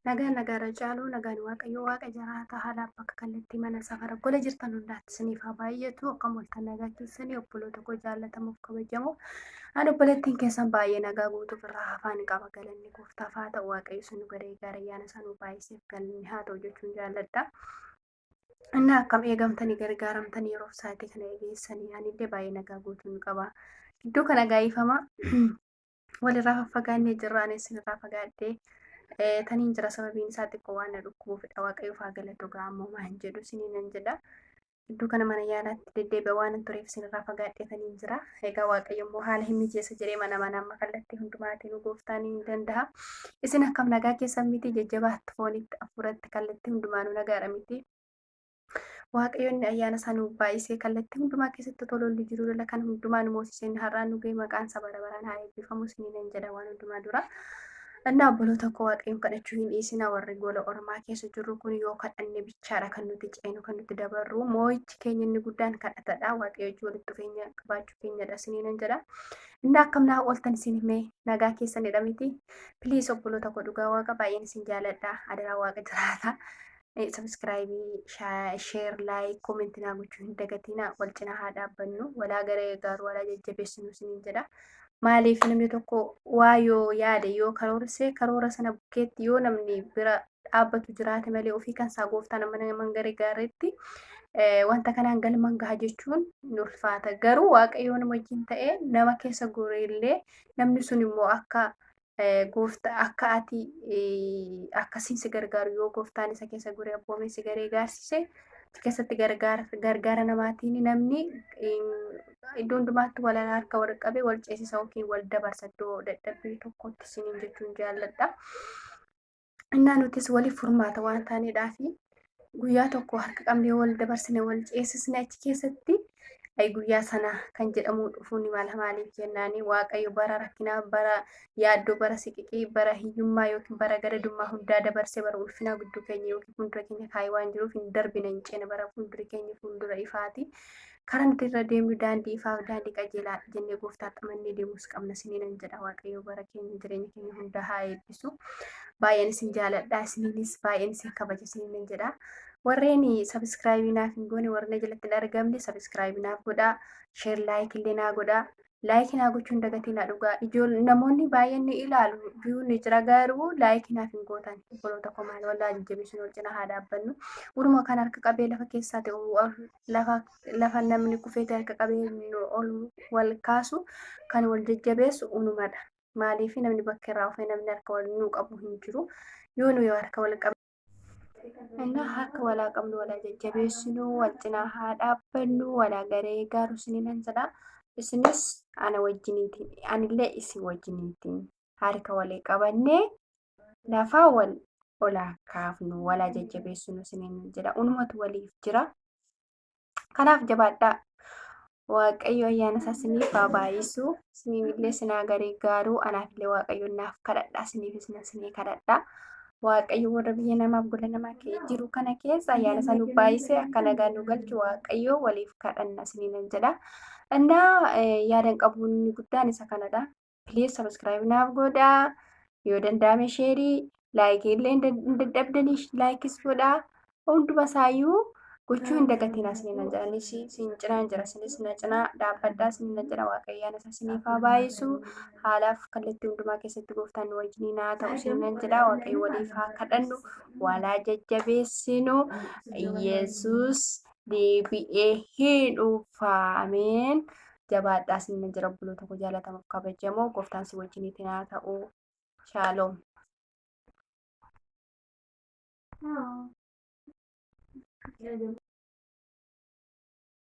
Nagaan nagaarra caalu nagaan Waaqayyoo Waaqa jiraata haala bakka kallattii mana safara gola jirtan hundaatti isiniif haa baay'atu. Akkam ooltan nagaa keessanii obboloota koo jaallatamuuf kabajamoo. Ani obboleettiin keessan baay'ee nagaa guutuuf irraa hafaan qaba. Galanni gooftaaf haa ta'u. Waaqayyo isin nu gargaara ayyaana isaa nu baay'iseef galanni haa ta'u jechuun jaalladha. Inni akkam eegamtanii gargaaramtanii yeroo sa'aatii kana eegeessanii anillee baay'ee nagaa guutuun qaba. Iddoo kana gaa'ifama. Walirraa faffagaannee jirra. Anis isinirraa fagaadhee taniin jira. Sababiin isaa xiqqoo waan na dhukkubuufidha. Waaqayyoof haa galatu gaa ammoo maan jedhu isiniin nan jedha. Iddoo kana mana yaalaatti deddeebi'a waan tureef isinirraa fagaadhee taniin jira. Egaa Waaqayyo immoo haala hin mijeessa jedhee mana mana amma kallattii hundumaatiin gooftaan ni danda'a. Isin akkam nagaa keessan miti jajjabaatti foonitti hafuuratti kallattii hundumaanuu nagaadha miti. Waaqayyo inni ayyaana isaa nuuf baay'isee kallattii hundumaa keessatti otoo lolli jiruu lola kan hundumaa nu moosisee inni har'aan nu ga'e maqaan isaa bara baraan haa eebbifamu isiniin nan jedha waan hundumaa dura. Innaa obboloota koo Waaqayyoon kadhachuu hin dhiisina. Warri gola ormaa keessa jirru kun yoo kadhanne bichaadha kan nuti ceenu kan nuti dabarru. Moo'ichi keenya inni guddaan kadhatadha. Waaqayyo wajjin walitti dhufeenya qabaachuu keenyadha isiniin nan jedha. Innaa akkam naa ooltan isin himee nagaa keessanidha miti. Please obboloota koo dhugaa Waaqa baay'een isin jaaladha. Adaraa Waaqa jiraata. Subscribe, share, like, comment naa gochuu hin dagatinaa. Wal cinaa haa dhaabbannu. Walaa gara gaaru walaa jajjabeessinu isiniin jedha. Maaliif namni tokko waa yoo yaade yoo karoorsee karoora sana bukkeetti yoo namni bira dhaabbatu jiraate malee ofii kan isaa gooftaan amma nama gargaaretti wanta kanaan galman gaha jechuun ni ulfaata. Garuu Waaqayyo nama wajjin ta'ee nama keessa goreellee namni sun immoo akka goofta akka ati akkasiin si gargaaru yoo gooftaan isa keessa goree abboomee si garee gaarsise keessatti gargaara namaatiin namni iddoo hundumaatti wal harka wal qabee wal ceesisa yookiin wal dabarsa iddoo dadhabbii tokkotti isiniin jechuun jaalladha. Innaa nutis waliif furmaata waan taaneedhaafi guyyaa tokko harka qabnee wal dabarsine wal ceesisne achi keessatti ay guyyaa sana kan jedhamu dhufuu ni mala. Maaliif jennaani Waaqayyo bara rakkinaa, bara yaaddoo, bara siqiqii, bara hiyyummaa yookiin bara gadadummaa hundaa dabarsee bara ulfinaa gidduu keenya yookiin fuuldura keenya kaayee waan jiruuf hin darbina hin ceena. Bara fuulduri keenya fuuldura ifaati. Karaa nuti irra deemnu daandii ifaaf daandii qajeelaa jennee gooftaatti amannee deemuus qabna isiniin jedha. Waaqayyo bara keenya jireenya keenya hundaa haa eebbisu. Baay'een isin jaaladha, isiniinis baay'een isin kabaja isiniin jedha. Warreen subscribe naaf hin goone, warreen jalatti hin argamne, subscribe naaf godhaa, share, like illee naa godhaa. Like naa gochuun dagatiin dhugaa. Ijool namoonni baay'een ni ilaalu, view ni jira, garuu like naaf hin gootan. Obboloota koo maal wallaa jajjabeessuun wal cinaa haa dhaabbannu. Uruma kan harka qabee lafa keessaa ta'u lafa lafa namni kufee ta'e harka qabee ol wal kaasu kan wal jajjabeessu unumadha. Maaliif namni bakka irraa ofee namni harka wal nuu qabu hin jiru. Yoo nuyi harka wal qabne Innaa harka walaa qabnu walaa jajjabeessinu, wal cinaa haa dhaabbannu, walaa garee gaaru isiniin jedha. Isinis ana wajjiniitiin, anillee isin wajjiniitiin harka walii qabannee lafaa wal olaa kaafnu, walaa jajjabeessinu isiniin jedha. Unumatu waliif jira. Kanaaf jabaadhaa. Waaqayyo ayyaana isaa isiniif haa baay'isu. Isiniin illee isin haa gargaaru. Anaaf illee Waaqayyo naaf kadhadha. Isiniifis nan isinii kadhadha. Waaqayyo warra biyya namaaf gola namaa jiru kana keessa ayyaana isaa nuuf baay'isee akka nagaan nu galchu Waaqayyo waliif kadhanna isiniin jedha. Innaa yaadan qabu inni guddaan isa kanadha. Please subscribe naaf godhaa. Yoo danda'ame share, like illee hin dadhabdanii like godhaa. Hunduma isaayyuu gochuu hin dagatiin isiniin nan jedha. Anis isin cinaan jira. Isinis na cinaa dhaabbadhaa isiniin nan jedha. Waaqayyo ayyaana isaa isiniif haa baay'isu. Haalaaf kallattii hundumaa keessatti gooftaan nu wajjiniin haa ta'u isiniin nan jedha. Waaqayyo waliif haa kadhannu. Walaa jajjabeessinu. Yesuus deebi'ee hin dhufa. Ameen. Jabaadhaa isiniin nan jedha obboloota koo jaalatamuuf kabajamoo. Gooftaan si wajjiniitiin haa ta'u. Shaaloom. Oh.